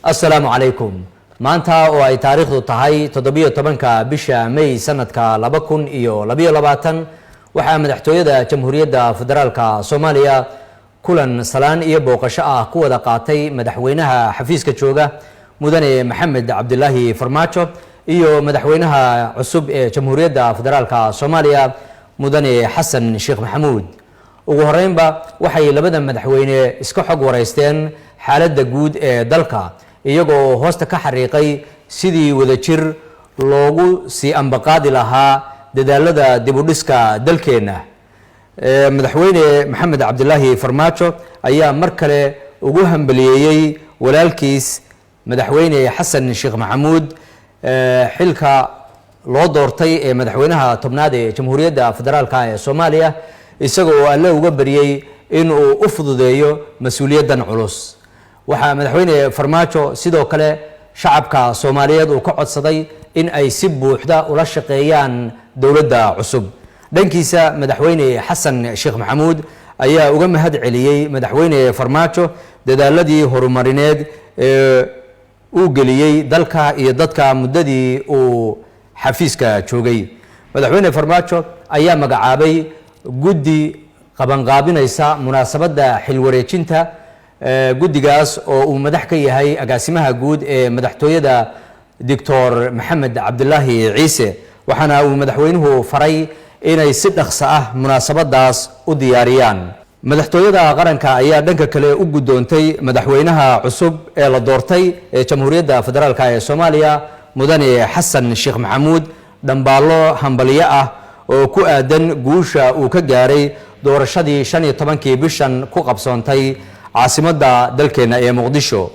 Assalaamu calaykum. Maanta oo ay taariikhdu tahay 17-ka bisha May sanadka 2022, waxaa Madaxtooyada Jamhuuriyadda Federaalka Soomaaliya kulan salaan iyo booqasho ah ku wada qaatay madaxweynaha xafiiska jooga, Mudane Maxamed Cabdilaahi Farmaajo, iyo madaxweynaha cusub ee Jamhuuriyadda Federaalka Soomaaliya, Mudane Xasan Sheekh Maxamuud. Ugu horeynba waxay labada madaxweyne iska xog wareysteen xaaladda guud ee dalka, iyagoo hoosta ka xariiqay sidii wadajir loogu sii ambaqaadi lahaa dadaalada dibudhiska dalkeenna. Madaxweyne Maxamed Cabdilaahi Farmaajo ayaa mar kale ugu hambaliyeeyey walaalkiis Madaxweyne Xasan Sheekh Maxamuud xilka loo doortay ee madaxweynaha 10aad ee Jamhuuriyadda Federaalka ee Soomaaliya, isaga oo Alle uga baryey inuu u fududeeyo mas-uuliyaddan culus. Waxaa Madaxweyne Farmaajo sidoo kale shacabka Soomaaliyeed uu ka codsaday in ay si buuxda ula shaqeeyaan dowladda cusub. Dhankiisa, Madaxweyne Xasan Sheekh Maxamuud ayaa uga mahad celiyey Madaxweyne Farmaajo dadaaladii horumarineed ee uu geliyey dalka iyo dadka muddadii uu xafiiska joogay. Madaxweyne Farmaajo ayaa magacaabay guddi qabanqaabinaysa munaasabadda xilwareejinta, guddigaas oo uu madax ka yahay agaasimaha guud ee madaxtooyada, Doctor Maxamed Cabdilaahi Ciise, waxaana uu madaxweynuhu faray inay si dhaqso ah munaasabadaas u diyaariyaan. Madaxtooyada Qaranka ayaa dhanka kale u guddoontay madaxweynaha cusub ee la doortay ee Jamhuuriyadda Federaalka ee Soomaaliya, Mudane Xasan Sheekh Maxamuud, dhambaallo hambalyo ah oo ku aadan guusha uu ka gaaray doorashadii 15-kii bishan ku qabsoontay caasimadda dalkeenna ee Muqdisho.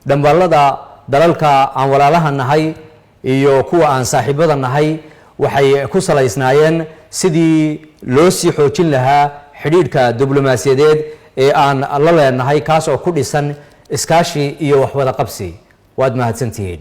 Dhambaalada dalalka aan walaalaha nahay iyo kuwa aan saaxiibada nahay waxay ku salaysnaayeen sidii loo sii xoojin lahaa xidhiidhka diblomaasiyadeed ee aan la leenahay, kaas oo ku dhisan iskaashi iyo waxwada qabsi. Waad mahadsantihiin.